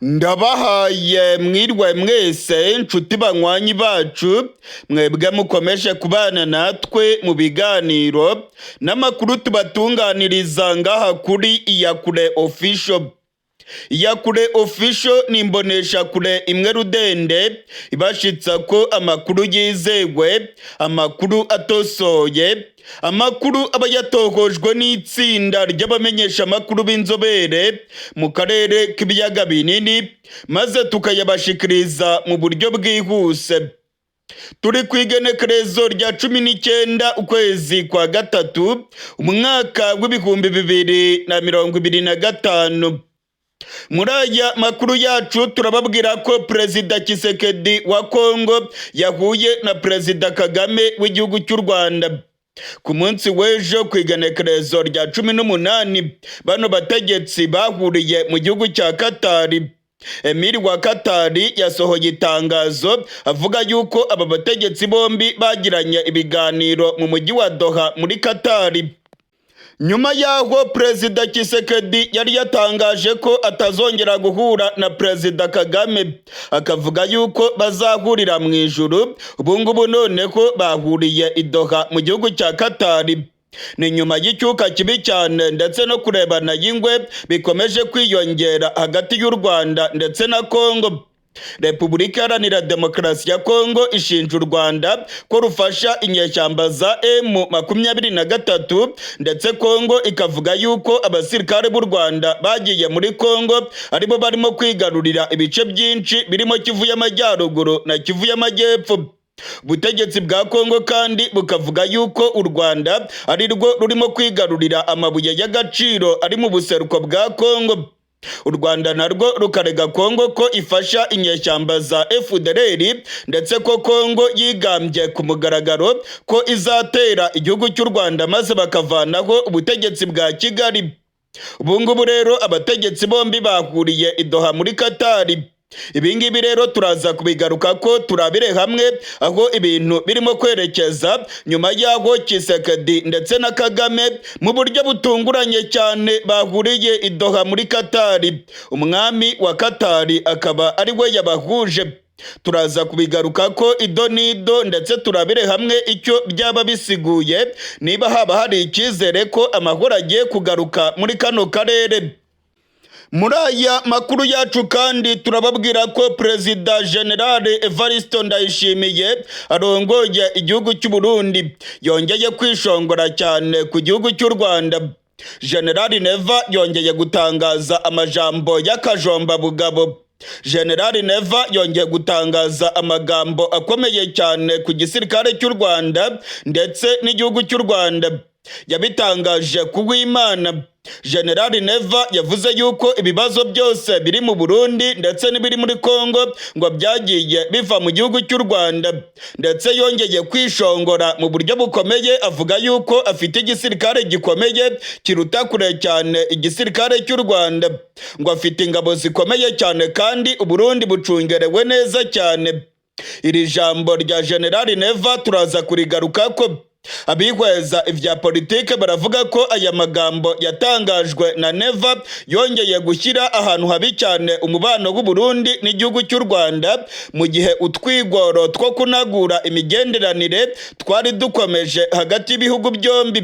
Ndabahaye mwirwe mwese, nshuti banywanyi bacu, mwebwe mukomeje kubana natwe mu biganiro n'amakuru tubatunganiriza ngaha kuri Iyakure Official. Iyakure Official ni imboneshakure imwe rudende ibashitsa ko amakuru yizewe, amakuru atosoye, amakuru aba yatohojwe n'itsinda ry'abamenyeshamakuru b'inzobere mu karere k'ibiyaga binini, maze tukayabashikiriza mu buryo bwihuse. Turi ku igenekerezo rya 19 ukwezi kwa gatatu, umwaka w'2025. Muri aya makuru yacu turababwira ko Perezida Tshisekedi wa Kongo yahuye na Perezida Kagame w'igihugu cy'u Rwanda. Ku munsi w'ejo ku igenekerezo rya 18, bano bategetsi bahuriye mu gihugu cya Katari. Emiri wa Katari yasohoye itangazo avuga yuko aba bategetsi bombi bagiranye ibiganiro mu mujyi wa Doha muri Katari. Nyuma y'aho Perezida Tshisekedi yari yatangaje ko atazongera guhura na Perezida Kagame, akavuga yuko bazahurira mu ijuru, ubu ngubu noneho bahuriye i Doha mu gihugu cya Katari. Ni nyuma y'icyuka kibi cyane ndetse no kurebana y'ingwe bikomeje kwiyongera hagati y'u Rwanda ndetse na Kongo. Repubulika Iharanira Demokarasi ya Kongo ishinja u Rwanda ko rufasha inyeshyamba za M23, ndetse Kongo ikavuga yuko abasirikare b'u Rwanda bagiye muri Kongo aribo barimo kwigarurira ibice byinshi birimo Kivu y'Amajyaruguru na Kivu y'Amajyepfo. Ubutegetsi bwa Kongo kandi bukavuga yuko u Rwanda ari rwo rurimo kwigarurira amabuye y'agaciro ari mu buseruko bwa Kongo. U Rwanda narwo rukarega Kongo ko ifasha inyeshyamba za FDLR, ndetse ko Kongo yigambye ku mugaragaro ko izatera igihugu cy'u Rwanda maze bakavanaho ubutegetsi bwa Kigali. Ubu ngubu rero abategetsi bombi bahuriye i Doha muri Katari. Ibi ngibi rero turaza kubigaruka ko turabire hamwe aho ibintu birimo kwerekeza nyuma y'aho Tshisekedi ndetse na Kagame mu buryo butunguranye cyane bahuriye i Doha muri Katari, umwami wa Katari akaba ari we yabahuje. Turaza kubigaruka ko ido n'ido, ndetse turabire hamwe icyo byaba bisiguye, niba haba hari icyizere ko amahoro agiye kugaruka muri kano karere. Muri aya makuru yacu kandi turababwira ko Perezida General Evariste Ndayishimiye arongoye igihugu cy'u Burundi yongeye kwishongora cyane ku gihugu cy'u Rwanda. General Neva yongeye gutangaza amajambo y'akajombabugabo. General Neva yongeye gutangaza amagambo akomeye cyane ku gisirikare cy'u Rwanda ndetse n'igihugu cy'u Rwanda. Yabitangaje ku w'Imana. General Neva yavuze yuko ibibazo byose biri mu Burundi ndetse n'ibiri muri Kongo ngo byagiye biva mu gihugu cy'u Rwanda, ndetse yongeye kwishongora mu buryo bukomeye avuga yuko afite igisirikare gikomeye kiruta kure cyane igisirikare cy'u Rwanda, ngo afite ingabo zikomeye cyane kandi Uburundi bucungerewe neza cyane. Iri jambo rya General Neva turaza kurigarukako. Abihweza ibya politike baravuga ko aya magambo yatangajwe na Neva yongeye gushyira ahantu habi cyane umubano w'u Burundi n'igihugu cy'u Rwanda, mu gihe utwigoro two kunagura imigenderanire twari dukomeje hagati y'ibihugu byombi.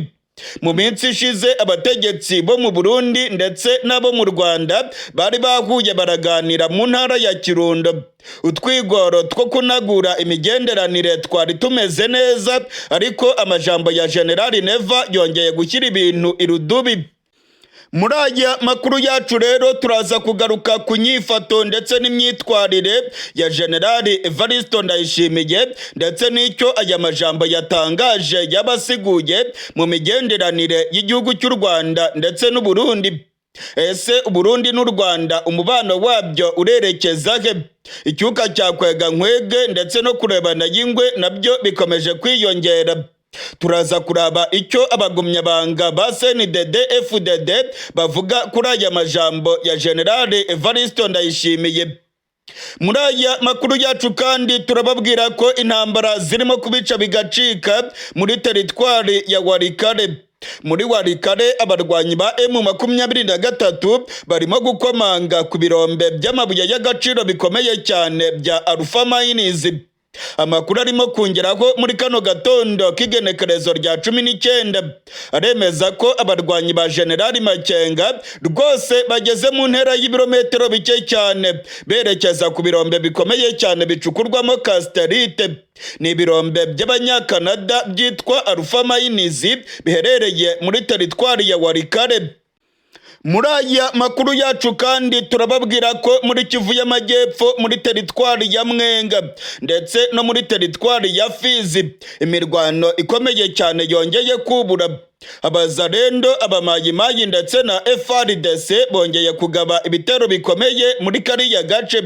Mu minsi ishize abategetsi bo mu Burundi ndetse n'abo mu Rwanda bari bahuye baraganira mu ntara ya Kirundo. Utwigoro two kunagura imigenderanire twari tumeze neza, ariko amajambo ya General Neva yongeye gushyira ibintu irudubi. Muri aya makuru yacu rero turaza kugaruka ku nyifato ndetse n'imyitwarire ya General Evariste Ndayishimiye, ndetse n'icyo aya majambo yatangaje yabasiguye mu migenderanire y'igihugu cy'u Rwanda ndetse n'u Burundi. Ese Uburundi n'u Rwanda umubano wabyo urerekeza he? Icyuka cya kwega nkwege ndetse no kurebana y'ingwe nabyo bikomeje kwiyongera. Turaza kuraba icyo abagumyabanga ba CNDD FDD bavuga kuri aya majambo ya General Evariste Ndayishimiye. Muri aya makuru yacu kandi turababwira ko intambara zirimo kubica bigacika muri teritwari ya Walikale. Muri Walikale, abarwanyi ba M23 barimo gukomanga ku birombe by'amabuye y'agaciro bikomeye cyane bya Alpha Mines. Amakuru arimo kongeraho muri kano gatondo k'igenekerezo rya 19 aremeza ko abarwanyi ba Generali Makenga rwose bageze mu ntera y'ibirometero bike cyane berekeza ku birombe bikomeye cyane bicukurwamo cassitérite. Ni ibirombe by'Abanyakanada byitwa Alpha Mines biherereye muri teritwari ya Walikale. Muri aya makuru yacu kandi turababwira ko muri Kivu y'Amajyepfo, muri teritwari ya Mwenga ndetse no muri teritwari ya Fizi, imirwano ikomeye cyane yongeye kubura. Abazalendo, Abamayimayi ndetse na FARDC bongeye kugaba ibitero bikomeye muri kariya gace.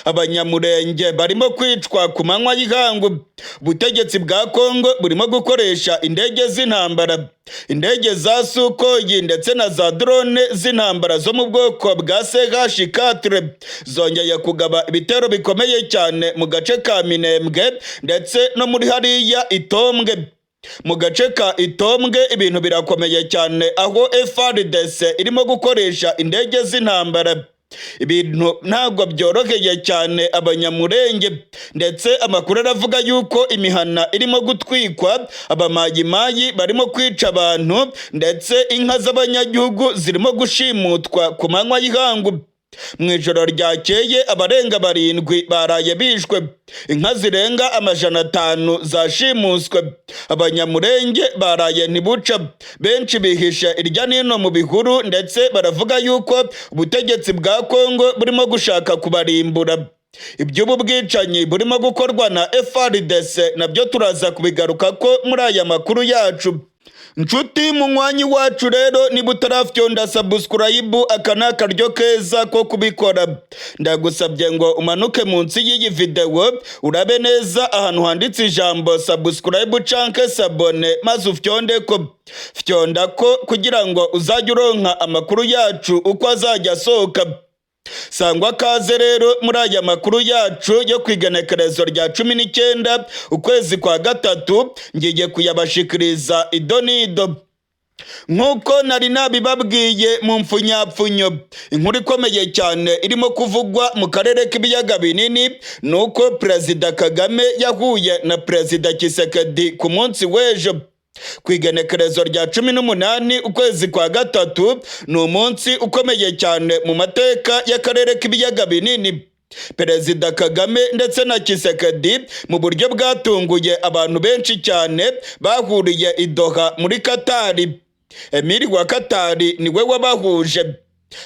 Abanyamurenge barimo kwicwa ku manywa y'ihangu. Ubutegetsi bwa Kongo burimo gukoresha indege z'intambara, indege za Sukhoi ndetse na za drone z'intambara zo mu bwoko bwa CH-4, zongeye kugaba ibitero bikomeye cyane mu gace ka Minembwe ndetse no muri hariya Itombwe. Mu gace ka Itombwe ibintu birakomeye cyane, aho FARDC irimo gukoresha indege z'intambara. Ibintu ntabwo byoroheye cyane Abanyamurenge, ndetse amakuru aravuga yuko imihana irimo gutwikwa, Abamayimayi barimo kwica abantu, ndetse inka z'abanyagihugu zirimo gushimutwa ku manywa y'ihangu. Mu ijoro ryakeye abarenga barindwi baraye bishwe, inka zirenga 500 zashimuswe. Abanyamurenge baraye ntibuca, benshi bihishe irya nino mu bihuru, ndetse baravuga yuko ubutegetsi bwa Kongo burimo gushaka kubarimbura. Iby'ubu bwicanyi burimo gukorwa na FARDC nabyo turaza kubigaruka ko muri aya makuru yacu. Nshuti munywanyi wacu rero, niba utarafyonda subscribe, aka ni akaryo keza ko kubikora. Ndagusabye ngo umanuke munsi y'iyi videwo, urabe neza ahantu handitse ijambo subscribe canke s'abonner, maze ufyonde ko. Fyonda ko kugira ngo uzajye uronka amakuru yacu uko azajya asohoka. Sangwa kaze rero muri aya makuru yacu yo ku igenekerezo rya 19 ukwezi kwa gatatu. Ngiye kuyabashikiriza idonido nk'uko nari nabibabwiye mu mfunyapfunyo. Inkuru ikomeye cyane irimo kuvugwa mu karere k'Ibiyaga Binini ni uko Perezida Kagame yahuye na Perezida Tshisekedi ku munsi w'ejo ku igenekerezo rya 18 ukwezi kwa gatatu. Ni umunsi ukomeye cyane mu mateka y'akarere k'Ibiyaga Binini. Perezida Kagame ndetse na Tshisekedi, mu buryo bwatunguye abantu benshi cyane, bahuriye i Doha muri Katari. Emiri wa Katari niwe wabahuje.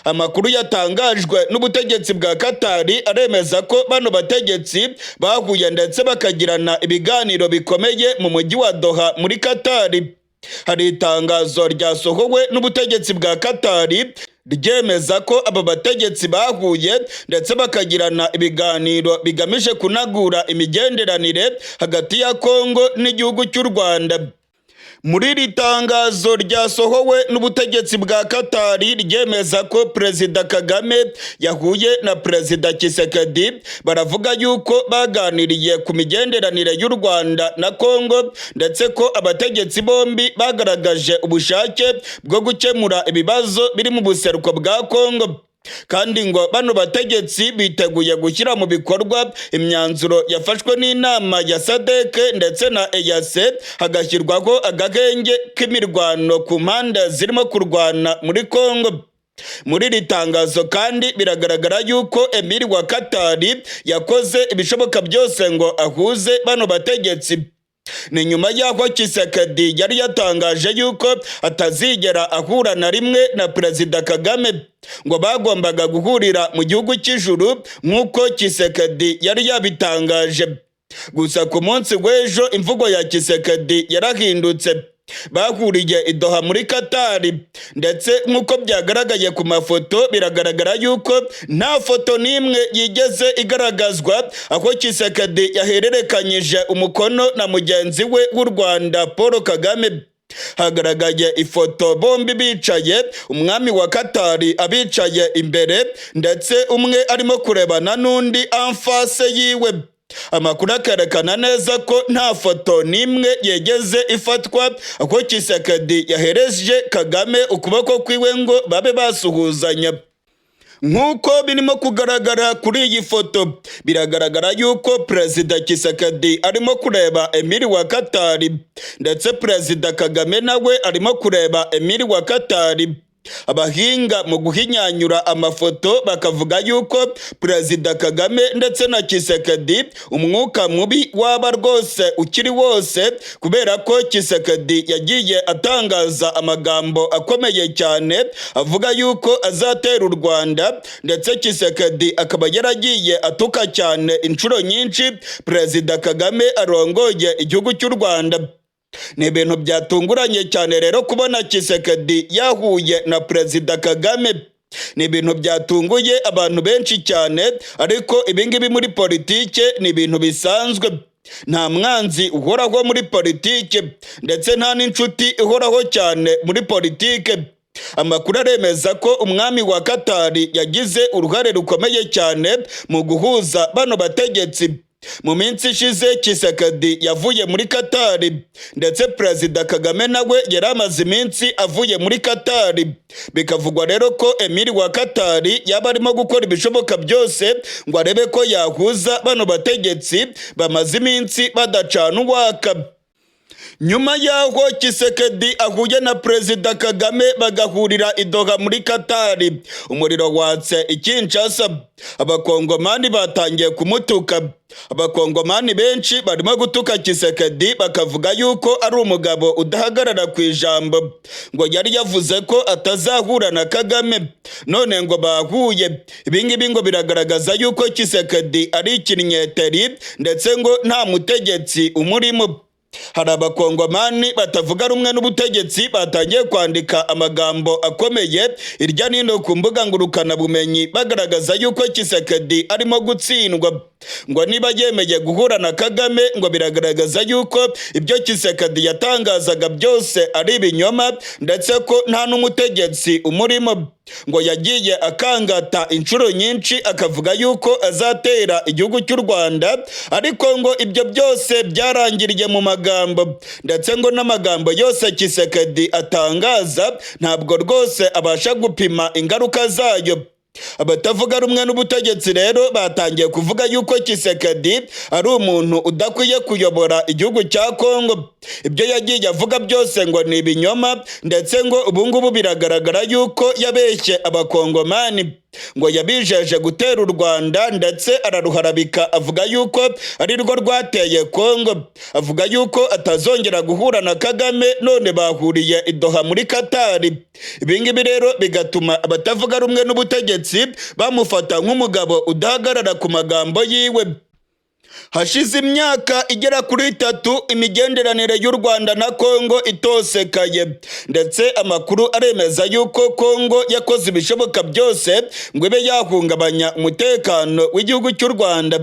Amakuru yatangajwe n'ubutegetsi bwa Katari aremeza ko bano bategetsi bahuye ndetse bakagirana ibiganiro bikomeye mu mujyi wa Doha muri Katari. Hari itangazo ryasohowe n'ubutegetsi bwa Katari ryemeza ko aba bategetsi bahuye ndetse bakagirana ibiganiro bigamije kunagura imigenderanire hagati ya Kongo n'igihugu cy'u Rwanda. Muri iri tangazo ryasohowe n'ubutegetsi bwa Katari ryemeza ko Perezida Kagame yahuye na Perezida Tshisekedi, baravuga yuko baganiriye ku migenderanire y'u Rwanda na Kongo, ndetse ko abategetsi bombi bagaragaje ubushake bwo gukemura ibibazo biri mu buseruko bwa Kongo, kandi ngo bano bategetsi biteguye gushyira mu bikorwa imyanzuro yafashwe n'inama ya SADC ndetse na EAC, hagashyirwaho agahenge k'imirwano ku mpande zirimo kurwana muri Kongo. Muri iri tangazo kandi biragaragara yuko Emiri wa Katari yakoze ibishoboka byose ngo ahuze bano bategetsi. Ni nyuma y'aho Tshisekedi yari yatangaje yuko atazigera ahura na rimwe na Perezida Kagame, ngo bagombaga guhurira mu gihugu cy'ijuru nk'uko Tshisekedi yari yabitangaje. Gusa ku munsi w'ejo imvugo ya Tshisekedi yarahindutse, bahuriye i Doha muri Katari, ndetse nk'uko byagaragaye ku mafoto, biragaragara yuko nta foto n'imwe yigeze igaragazwa aho Tshisekedi yahererekanyije umukono na mugenzi we w'u Rwanda Paul Kagame. Hagaragaye ifoto bombi bicaye, umwami wa Katari abicaye imbere, ndetse umwe arimo kurebana n'undi en face yiwe. Amakuru akerekana neza ko nta foto n'imwe yegeze ifatwa ko Tshisekedi yahereje Kagame ukuboko kwiwe ngo babe basuhuzanya. Nk'uko birimo kugaragara kuri iyi foto, biragaragara yuko Perezida Tshisekedi arimo kureba Emiri wa Katari, ndetse Perezida Kagame nawe arimo kureba Emiri wa Katari. Abahinga mu guhinyanyura amafoto bakavuga yuko Perezida Kagame ndetse na Tshisekedi umwuka mubi waba rwose ukiri wose, kubera ko Tshisekedi yagiye atangaza amagambo akomeye cyane avuga yuko azatera u Rwanda, ndetse Tshisekedi akaba yaragiye atuka cyane inshuro nyinshi Perezida Kagame arongoye igihugu cy'u Rwanda. Ni ibintu byatunguranye cyane rero kubona Tshisekedi yahuye na Perezida Kagame. Ni ibintu byatunguye abantu benshi cyane, ariko ibingibi muri politike ni ibintu bisanzwe. Nta mwanzi uhoraho muri politike, ndetse nta n'inshuti ihoraho cyane muri politike. Amakuru aremeza ko umwami wa Katari yagize uruhare rukomeye cyane mu guhuza bano bategetsi. Mu minsi ishize Tshisekedi yavuye muri Katari, ndetse Perezida Kagame nawe yari amaze iminsi avuye muri Katari. Bikavugwa rero ko Emiri wa Katari yaba arimo gukora ibishoboka byose ngo arebe ko yahuza bano bategetsi bamaze iminsi badacana uwaka. Nyuma y'aho Tshisekedi ahuye na Perezida Kagame bagahurira i Doha muri Katari, umuriro watse i Kinshasa. Abakongomani batangiye kumutuka. Abakongomani benshi barimo gutuka Tshisekedi, bakavuga yuko ari umugabo udahagarara ku ijambo, ngo yari yavuze ko atazahura na Kagame, none ngo bahuye. Ibingibi ngo biragaragaza yuko Tshisekedi ari ikinyeteri, ndetse ngo nta mutegetsi umurimo. Hari abakongomani batavuga rumwe n'ubutegetsi batangiye kwandika amagambo akomeye irya nino ku mbuga ngurukanabumenyi, bagaragaza yuko Tshisekedi arimo gutsindwa, ngo niba yemeye guhura na Kagame ngo biragaragaza yuko ibyo Tshisekedi yatangazaga byose ari ibinyoma, ndetse ko nta n'umutegetsi umurimo, ngo yagiye akangata inshuro nyinshi akavuga yuko azatera igihugu cy'u Rwanda, ariko ngo ibyo byose byarangiriye mu magambo, ndetse ngo n'amagambo yose Tshisekedi atangaza ntabwo rwose abasha gupima ingaruka zayo. Abatavuga rumwe n'ubutegetsi rero batangiye kuvuga yuko Tshisekedi ari umuntu udakwiye kuyobora igihugu cya Kongo. Ibyo yagiye avuga byose ngo ni ibinyoma, ndetse ngo ubungubu biragaragara yuko yabeshye abakongomani, ngo yabijeje gutera u Rwanda, ndetse araruharabika avuga yuko ari rwo rwateye Kongo, avuga yuko atazongera guhura na Kagame, none bahuriye i Doha muri Katari. Ibingibi rero bigatuma abatavuga rumwe n'ubutegetsi bamufata nk'umugabo udahagarara ku magambo yiwe. Hashize imyaka igera kuri 3 imigenderanire y'u Rwanda na Kongo itosekaye, ndetse amakuru aremeza yuko Kongo yakoze ibishoboka byose ngo ibe yahungabanya umutekano w'igihugu cy'u Rwanda.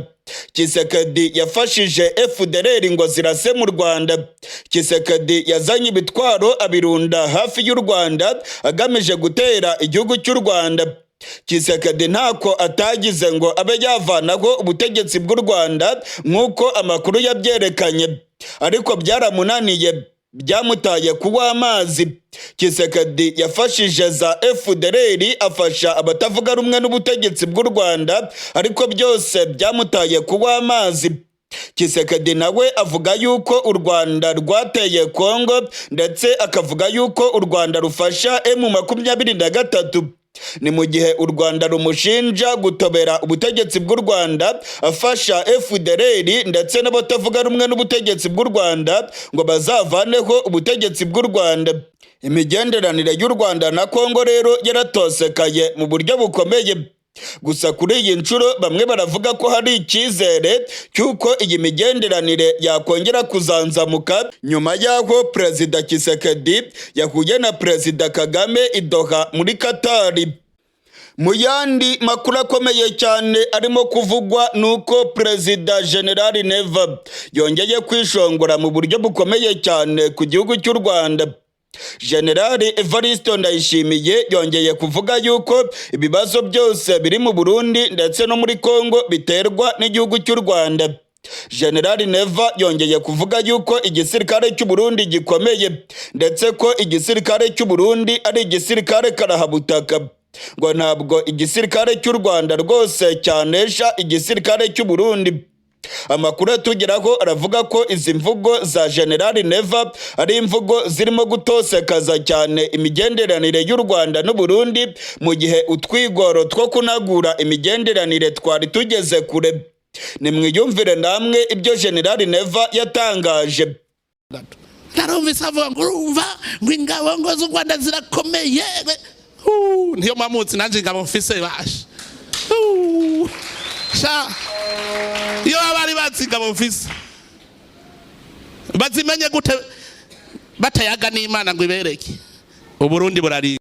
Tshisekedi yafashije FDLR ngo zirase mu Rwanda. Tshisekedi yazanye ibitwaro abirunda hafi y'u Rwanda agamije gutera igihugu cy'u Rwanda. Tshisekedi ntako atagize ngo abe yavanaho ubutegetsi bw'u Rwanda nk'uko amakuru yabyerekanye, ariko byaramunaniye, byamutaye kuwa amazi. Tshisekedi yafashije za FDLR, afasha abatavuga rumwe n'ubutegetsi bw'u Rwanda, ariko byose byamutaye kuwa amazi. Tshisekedi nawe avuga yuko u Rwanda rwateye Kongo, ndetse akavuga yuko u Rwanda rufasha M23. Ni mu gihe u Rwanda rumushinja gutobera ubutegetsi bw'u Rwanda afasha FDLR ndetse n'abatavuga rumwe n'ubutegetsi bw'u Rwanda ngo bazavaneho ubutegetsi bw'u Rwanda. Imigenderanire y'u Rwanda na Kongo rero yaratosekaye mu buryo bukomeye. Gusa kuri iyi nshuro bamwe baravuga ko hari icyizere cy'uko iyi migenderanire yakongera kuzanzamuka nyuma y'aho Perezida Tshisekedi yahuye na Perezida Kagame i Doha muri Katari. Mu yandi makuru akomeye cyane arimo kuvugwa ni uko Perezida General Neva yongeye kwishongora mu buryo bukomeye cyane ku gihugu cy'u Rwanda. General Evariste Ndayishimiye yongeye kuvuga yuko ibibazo byose biri mu Burundi ndetse no muri Kongo biterwa n'igihugu cy'u Rwanda. Generali Neva yongeye kuvuga yuko igisirikare cy'u Burundi gikomeye, ndetse ko igisirikare cy'u Burundi ari igisirikare karahabutaka. Ngo ntabwo igisirikare cy'u Rwanda rwose cyanesha igisirikare cy'u Burundi. Amakuru atugeraho aravuga ko izi mvugo za Generali Neva ari imvugo zirimo gutosekaza cyane imigenderanire y'u Rwanda n'u Burundi, mu gihe utwigoro two kunagura imigenderanire twari tugeze kure. Nimwiyumvire namwe ibyo Generali Neva yatangaje. Narumvise avuga ngo urumva ngo ingabo ngo z'u Rwanda zirakomeye. Niyo mpamutse nanjye ingabo mfise basha. Sha, iyo baba bari bazi ingabo mfise, bazimenye gute batayaga n'Imana ngo ibereke? Uburundi burari.